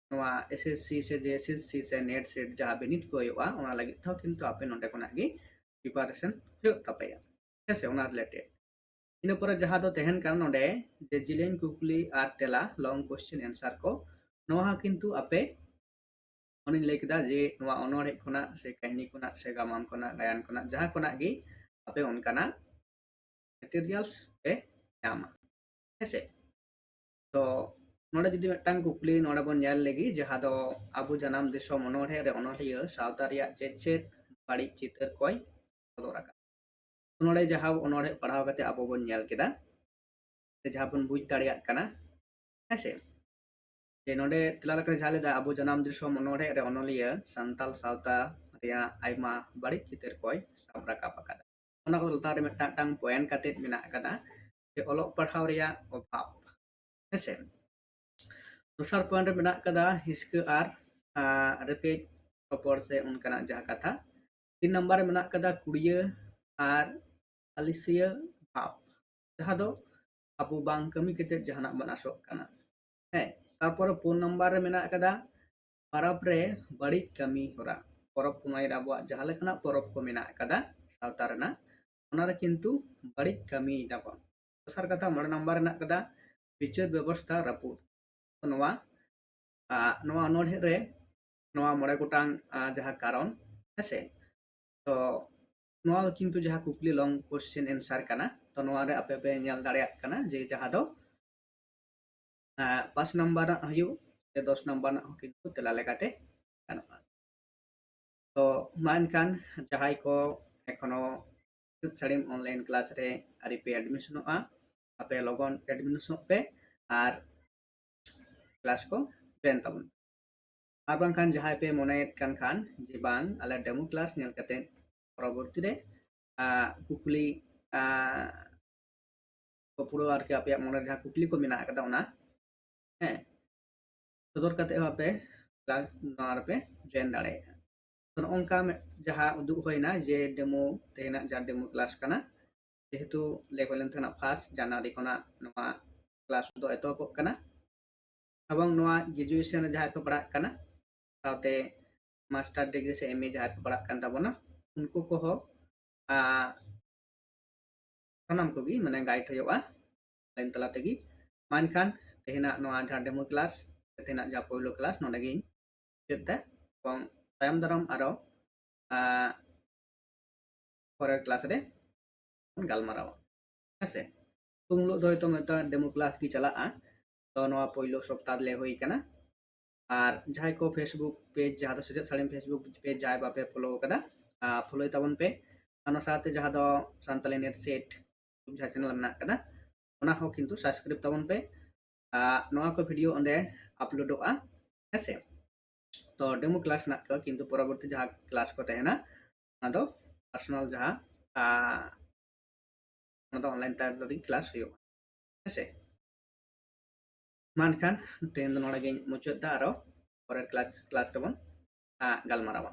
ᱱᱚᱣᱟ ᱮᱥ ᱮᱥ ᱥᱤ ᱥᱮ ᱡᱮ ᱮᱥ ᱮᱥ ᱥᱤ ᱥᱮ ᱱᱮᱴ ᱥᱮᱴ ᱡᱟᱦᱟᱸ ᱵᱤᱱᱤᱰ ᱠᱚ ᱦᱩᱭᱩᱜᱼᱟ, ᱚᱱᱟ ᱞᱟᱹᱜᱤᱫ ᱛᱮᱦᱚᱸ ᱠᱤᱱᱛᱩ ᱟᱯᱮ ᱱᱚᱰᱮ ᱠᱷᱚᱱᱟᱜ ᱜᱮ ᱯᱨᱤᱯᱟᱨᱮᱥᱚᱱ ᱦᱩᱭᱩᱜ ᱛᱟᱯᱮᱭᱟ᱾ ᱦᱮᱸ ᱥᱮ, ᱚᱱᱟ ᱨᱤᱞᱮᱴᱮᱰ᱾ ᱤᱱᱟᱹ ᱯᱚᱨᱮ ᱡᱟᱦᱟᱸ ᱫᱚ ᱛᱟᱦᱮᱱ ᱠᱟᱱᱟ ᱱᱚᱰᱮ ᱡᱮ ᱡᱤᱞᱤᱧ ᱠᱩᱠᱞᱤ ᱟᱨ ᱛᱮᱞᱟ, ᱞᱚᱝ ᱠᱚᱥᱪᱮᱱ ᱮᱱᱥᱟᱨ ᱠᱚ, ᱱᱚᱣᱟ ᱦᱚᱸ ᱠᱤᱱᱛᱩ ᱟᱯᱮ ᱚᱱᱮᱧ ᱞᱟᱹᱭ ᱠᱮᱫᱟ ᱡᱮ ᱱᱚᱣᱟ ᱚᱱᱚᱬᱦᱮ ᱠᱷᱚᱱᱟᱜ ᱥᱮ ᱠᱟᱹᱦᱱᱤ ᱠᱷᱚᱱᱟᱜ ᱥᱮ ᱜᱟᱢᱟᱢ ᱠᱷᱚᱱᱟᱜ ᱜᱟᱭᱟᱱ ᱠᱷᱚᱱᱟᱜ ᱡᱟᱦᱟᱸ ᱠᱷᱚᱱᱟᱜ ᱜᱮ ᱟᱯᱮ ᱚᱱᱠᱟᱱᱟᱜ ᱢᱮᱴᱮᱨᱤᱭᱟᱞᱥ ᱯᱮ ᱧᱟᱢᱟ᱾ ᱦᱮᱸᱥᱮ? ᱛᱚ ᱱᱚᱰᱮ ᱡᱩᱫᱤ ᱢᱤᱫᱴᱟᱝ ᱠᱩᱠᱞᱤ ᱱᱚᱰᱮ ᱵᱚᱱ ᱧᱮᱞ ᱞᱮᱜᱮ, ᱡᱟᱦᱟᱸ ᱫᱚ ᱟᱵᱚ ᱡᱟᱱᱟᱢ ᱫᱤᱥᱚᱢ ᱚᱱᱚᱬᱦᱮ ᱨᱮ ᱚᱱᱚᱞᱤᱭᱟᱹ ᱥᱟᱶᱛᱟ ᱨᱮᱭᱟᱜ ᱪᱮᱫ ᱪᱮᱫ ᱵᱟᱹᱲᱤᱡ ᱪᱤᱛᱟᱹᱨ ᱠᱚᱭ ᱥᱚᱫᱚᱨ ᱟᱠᱟᱫᱟ? ᱱᱚᱰᱮ ᱡᱟᱦᱟᱸ ᱚᱱᱚᱬᱦᱮ ᱯᱟᱲᱦᱟᱣ ᱠᱟᱛᱮ ᱟᱵᱚ ᱵᱚᱱ ᱧᱮᱞ ᱠᱮᱫᱟ ᱥᱮ ᱡᱟᱦᱟᱸ ᱵᱚᱱ ᱵᱩᱡᱽ ᱫᱟᱲᱮᱭᱟᱜ ᱠᱟᱱᱟ, ᱦᱮᱸᱥᱮ, ᱡᱮ ᱱᱚᱰᱮ ᱛᱮᱞᱟ ᱞᱮᱠᱟ ᱡᱟᱦᱟᱸ ᱞᱮᱫᱟ, ᱟᱵᱚ ᱡᱟᱱᱟᱢ ᱫᱤᱥᱚᱢ ᱚᱱᱚᱬᱦᱮ ᱨᱮ ᱚᱱᱚᱞᱤᱭᱟᱹ ᱥᱟᱱᱛᱟᱞ ᱥᱟᱶᱛᱟ ᱨᱮᱭᱟᱜ ᱟᱭᱢᱟ ᱵᱟᱹᱲᱤᱡ ᱪᱤᱛᱟᱹᱨ ᱠᱚᱭ ᱥᱟᱵ ᱨᱟᱠᱟᱵ ᱟᱠᱟᱫᱟ᱾ ᱚᱱᱟ ᱠᱚ ᱞᱟᱛᱟᱨ ᱨᱮ ᱢᱤᱫᱴᱟᱝ ᱢᱤᱫᱴᱟᱝ ᱯᱚᱭᱮᱱᱴ ᱠᱟᱛᱮ ᱢᱮᱱᱟᱜ ᱟᱠᱟᱫᱟ ᱡᱮ ᱚᱞᱚᱜ ᱯᱟᱲᱦᱟᱣ ᱨᱮᱭᱟᱜ ᱚᱵᱷᱟᱵᱽ, ᱦᱮᱸᱥᱮ᱾ ᱫᱚᱥᱟᱨ ᱯᱚᱭᱮᱱᱴ ᱨᱮ ᱢᱮᱱᱟᱜ ᱟᱠᱟᱫᱟ ᱦᱤᱥᱠᱟᱹ ᱟᱨ ᱨᱮᱯᱮᱡ ᱨᱚᱯᱚᱲ ᱥᱮ ᱚᱱᱠᱟᱱᱟᱜ ᱡᱟᱦᱟᱸ ᱠᱟᱛᱷᱟ᱾ ᱛᱤᱱ ᱱᱟᱢᱵᱟᱨ ᱨᱮ ᱢᱮᱱᱟᱜ ᱟᱠᱟᱫᱟ ᱠᱩᱲᱤᱭᱟᱹ ᱟᱨ ᱟᱹᱞᱤᱥᱤᱭᱟᱹ ᱵᱷᱟᱵᱽ, ᱡᱟᱦᱟᱸ ᱫᱚ ᱟᱵᱚ ᱵᱟᱝ ᱠᱟᱹᱢᱤ ᱠᱟᱛᱮ ᱡᱟᱦᱟᱱᱟᱜ ᱵᱚᱱ ᱟᱥᱚᱜ ᱠᱟᱱᱟ᱾ ᱦᱮᱸ, ᱛᱟᱨᱯᱚᱨᱮ ᱯᱩᱱ ᱱᱟᱢᱵᱟᱨ ᱨᱮ ᱢᱮᱱᱟᱜ ᱟᱠᱟᱫᱟ ᱯᱚᱨᱚᱵᱽ ᱨᱮ ᱵᱟᱹᱲᱤᱡ ᱠᱟᱹᱢᱤ ᱦᱚᱨᱟ᱾ ᱯᱚᱨᱚᱵᱽ ᱯᱩᱱᱟᱹᱭ ᱨᱮ ᱟᱵᱚᱣᱟᱜ ᱡᱟᱦᱟᱸ ᱞᱮᱠᱟᱱᱟᱜ ᱯᱚᱨᱚᱵᱽ ᱠᱚ ᱢᱮᱱᱟᱜ ᱟᱠᱟᱫᱟ ᱥᱟᱶᱛᱟ ᱨᱮᱱᱟᱜ, ᱚᱱᱟ ᱨᱮ ᱠᱤᱱᱛᱩ ᱵᱟᱹᱲᱤᱡ ᱠᱟᱹᱢᱤᱭ ᱫᱟᱵᱚᱱ᱾ ᱫᱚᱥᱟᱨ ᱠᱟᱛᱷᱟ, ᱢᱚᱬᱮ ᱱᱟᱢᱵᱟᱨ ᱨᱮᱱᱟᱜ ᱠᱟᱫᱟ ᱵᱤᱪᱟᱹᱨ ᱵᱮᱵᱚᱥᱛᱷᱟ ᱨᱟᱹᱯᱩᱫ᱾ ᱛᱚ ᱱᱚᱣᱟ ᱱᱚᱣᱟ ᱚᱱᱚᱬᱦᱮ ᱨᱮ ᱱᱚᱣᱟ ᱢᱚᱬᱮ ᱜᱚᱴᱟᱝ ᱡᱟᱦᱟᱸ ᱠᱟᱨᱚᱱ, ᱦᱮᱸᱥᱮ, ᱛᱚ ᱱᱚᱣᱟ ᱠᱤᱱᱛᱩ ᱡᱟᱦᱟᱸ ᱠᱩᱠᱞᱤ ᱞᱚᱝ ᱠᱚᱥᱪᱮᱱ ᱮᱱᱥᱟᱨ ᱠᱟᱱᱟ᱾ ᱛᱚ ᱱᱚᱣᱟ ᱨᱮ ᱟᱯᱮ ᱯᱮ ᱧᱮᱞ ᱫᱟᱲᱮᱭᱟᱜ ᱠᱟᱱᱟ ᱡᱮ ᱡᱟᱦᱟᱸ ᱫᱚ ᱯᱟᱸᱪ ᱱᱟᱢᱵᱟᱨ ᱨᱮᱱᱟᱜ ᱦᱩᱭᱩᱜ ᱥᱮ ᱫᱚᱥ ᱱᱟᱢᱵᱟᱨ ᱨᱮᱱᱟᱜ ᱦᱚᱸ ᱠᱤᱱᱛᱩ ᱛᱮᱞᱟ ᱞᱮᱠᱟᱛᱮ ᱜᱟᱱᱚᱜᱼᱟ᱾ ᱛᱚ ᱢᱟ ᱮᱱᱠᱷᱟᱱ ᱡᱟᱦᱟᱸᱭ ᱠᱚ ᱮᱠᱷᱚᱱᱳ ᱥᱟᱹᱲᱤᱢ ᱚᱱᱞᱟᱭᱤᱱ ᱠᱞᱟᱥ ᱨᱮ ᱟᱹᱣᱨᱤ ᱯᱮ ᱮᱰᱢᱤᱥᱚᱱᱚᱜᱼᱟ, ᱟᱯᱮ ᱞᱚᱜᱚᱱ ᱮᱰᱢᱤᱥᱚᱱᱚᱜ ᱯᱮ ᱟᱨ ᱠᱞᱟᱥ ᱠᱚ ᱡᱚᱭᱮᱱ ᱛᱟᱵᱚᱱ᱾ ᱟᱨ ᱵᱟᱝᱠᱷᱟᱱ ᱡᱟᱦᱟᱸᱭ ᱯᱮ ᱢᱚᱱᱮᱭᱮᱫ ᱠᱟᱱ ᱠᱷᱟᱱ ᱡᱮ ᱵᱟᱝ, ᱟᱞᱮ ᱰᱮᱢᱳ ᱠᱞᱟᱥ ᱧᱮᱞ ᱠᱟᱛᱮ ᱯᱚᱨᱚᱵᱚᱨᱛᱤ ᱨᱮ ᱠᱩᱠᱞᱤ ᱟᱨ ᱠᱚ ᱯᱩᱨᱟᱹ ᱟᱨᱠᱤ ᱟᱯᱮᱭᱟᱜ ᱢᱚᱱᱮ ᱨᱮ ᱡᱟᱦᱟᱸ ᱠᱩᱠᱞᱤ ᱠᱚ ᱢᱮᱱᱟᱜ ᱟᱠᱟᱫᱟ ᱚᱱᱟ, ᱦᱮᱸ, ᱥᱚᱫᱚᱨ ᱠᱟᱛᱮ ᱦᱚᱸ ᱟᱯᱮ ᱠᱞᱟᱥ ᱱᱚᱣᱟ ᱨᱮᱯᱮ ᱡᱚᱭᱮᱱ ᱫᱟᱲᱮᱭᱟᱜᱼᱟ᱾ ᱛᱚ ᱱᱚᱜᱼᱚ ᱱᱚᱝᱠᱟ ᱢᱤᱫ ᱡᱟᱦᱟᱸ ᱩᱫᱩᱜ ᱦᱩᱭᱱᱟ ᱡᱮ ᱰᱮᱢᱳ ᱛᱮᱦᱮᱧᱟᱜ ᱡᱟᱦᱟᱸ ᱰᱮᱢᱳ ᱠᱞᱟᱥ ᱠᱟᱱᱟ, ᱡᱮᱦᱮᱛᱩ ᱞᱟᱹᱭ ᱦᱩᱭ ᱞᱮᱱ ᱛᱟᱦᱮᱱᱟ ᱯᱷᱟᱥᱴ ᱡᱟᱱᱩᱣᱟᱨᱤ ᱠᱷᱚᱱᱟᱜ ᱱᱚᱣᱟ ᱠᱞᱟᱥ ᱫᱚ ᱮᱛᱚᱦᱚᱵᱚᱜ ᱠᱟᱱᱟ᱾ ᱮᱵᱚᱝ ᱱᱚᱣᱟ ᱜᱨᱮᱡᱩᱭᱮᱥᱚᱱ ᱨᱮ ᱡᱟᱦᱟᱸᱭ ᱠᱚ ᱯᱟᱲᱦᱟᱜ ᱠᱟᱱᱟ, ᱥᱟᱶᱛᱮ ᱢᱟᱥᱴᱟᱨ ᱰᱤᱜᱽᱨᱤ ᱥᱮ ᱮᱢ ᱮ ᱡᱟᱦᱟᱸᱭ ᱠᱚ ᱯᱟᱲᱦᱟᱜ ᱠᱟᱱ ᱛᱟᱵᱚᱱᱟ, ᱩᱱᱠᱩ ᱠᱚᱦᱚᱸ ᱟᱨ ᱥᱟᱱᱟᱢ ᱠᱚᱜᱮ ᱢᱟᱱᱮ ᱜᱟᱭᱤᱰ ᱦᱩᱭᱩᱜᱼᱟ ᱚᱱᱞᱟᱭᱤᱱ ᱛᱟᱞᱟ ᱛᱮᱜᱮ᱾ ᱢᱟ ᱮᱱᱠᱷᱟᱱ ᱛᱮᱦᱮᱧᱟᱜ ᱱᱚᱣᱟ ᱡᱟᱦᱟᱸ ᱰᱮᱢᱳ ᱠᱞᱟᱥ, ᱛᱮᱦᱮᱧᱟᱜ ᱡᱟᱦᱟᱸ ᱯᱳᱭᱞᱳ ᱠᱞᱟᱥ ᱱᱚᱰᱮ ᱜᱤᱧ ᱢᱩᱪᱟᱹᱫ ᱮᱫᱟ, ᱮᱵᱚᱝ ᱛᱟᱭᱚᱢ ᱫᱟᱨᱟᱢ ᱟᱨᱚ ᱟᱨ ᱯᱚᱨᱮᱨ ᱠᱞᱟᱥ ᱨᱮ ᱵᱚᱱ ᱜᱟᱞᱢᱟᱨᱟᱣᱟ, ᱦᱮᱸ ᱥᱮ᱾ ᱩᱱ ᱦᱤᱞᱳᱜ ᱫᱚ ᱦᱚᱭᱛᱳ ᱢᱤᱫᱴᱟᱝ ᱰᱮᱢᱳ ᱠᱞᱟᱥ ᱜᱮ ᱪᱟᱞᱟᱜᱼᱟ᱾ ᱛᱚ ᱱᱚᱣᱟ ᱯᱳᱭᱞᱳ ᱥᱚᱯᱛᱟᱦ ᱨᱮ ᱦᱩᱭ ᱠᱟᱱᱟ᱾ ᱟᱨ ᱡᱟᱦᱟᱸᱭ ᱠᱚ ᱯᱷᱮᱥᱵᱩᱠ ᱯᱮᱡᱽ, ᱡᱟᱦᱟᱸ ᱫᱚ ᱥᱮᱪᱮᱫ ᱥᱟᱹᱲᱤᱢ ᱯᱷᱮᱥᱵᱩᱠ ᱯᱮᱡᱽ ᱡᱟᱦᱟᱸᱭ ᱵᱟᱯᱮ ᱯᱷᱚᱞᱳ ᱟᱠᱟᱫᱟ, ᱯᱷᱚᱞᱳᱭ ᱛᱟᱵᱚᱱ ᱯᱮ᱾ ᱚᱱᱟ ᱥᱟᱶᱛᱮ ᱡᱟᱦᱟᱸ ᱫᱚ ᱥᱟᱱᱛᱟᱞᱤ ᱱᱮᱴ ᱥᱮᱴ ᱡᱟᱦᱟᱸ ᱪᱮᱱᱮᱞ ᱢᱮᱱᱟᱜ ᱟᱠᱟᱫᱟ, ᱚᱱᱟ ᱦᱚᱸ ᱠᱤᱱᱛᱩ ᱥᱟᱵᱥᱠᱨᱟᱭᱤᱵ ᱛᱟᱵᱚᱱ ᱯᱮ᱾ ᱟᱨ ᱱᱚᱣᱟ ᱠᱚ ᱵᱷᱤᱰᱤᱭᱳ ᱚᱸᱰᱮ ᱟᱯᱞᱳᱰᱚᱜᱼᱟ, ᱦᱮᱸ ᱥᱮ᱾ ᱛᱚ ᱰᱮᱢᱳ ᱠᱞᱟᱥ ᱦᱮᱱᱟᱜ ᱠᱚᱣᱟ, ᱠᱤᱱᱛᱩ ᱯᱚᱨᱚᱵᱚᱨᱛᱤ ᱡᱟᱦᱟᱸ ᱠᱞᱟᱥ ᱠᱚ ᱛᱟᱦᱮᱱᱟ, ᱚᱱᱟ ᱫᱚ ᱯᱟᱨᱥᱚᱱᱟᱞ ᱡᱟᱦᱟᱸ, ᱟᱨ ᱚᱱᱟ ᱫᱚ ᱚᱱᱞᱟᱭᱤᱱ ᱛᱟᱞᱟ ᱛᱮᱜᱮ ᱠᱞᱟᱥ ᱦᱩᱭᱩᱜᱼᱟ, ᱦᱮᱸ ᱥᱮ᱾ ᱢᱟ ᱮᱱᱠᱷᱟᱱ ᱛᱮᱦᱮᱧ ᱫᱚ ᱱᱚᱰᱮ ᱜᱤᱧ ᱢᱩᱪᱟᱹᱫ ᱮᱫᱟ, ᱟᱨᱚ ᱯᱚᱨᱮᱨ ᱠᱞᱟᱥ, ᱠᱞᱟᱥ ᱨᱮᱵᱚᱱ, ᱟᱨ, ᱜᱟᱞᱢᱟᱨᱟᱣᱟ᱾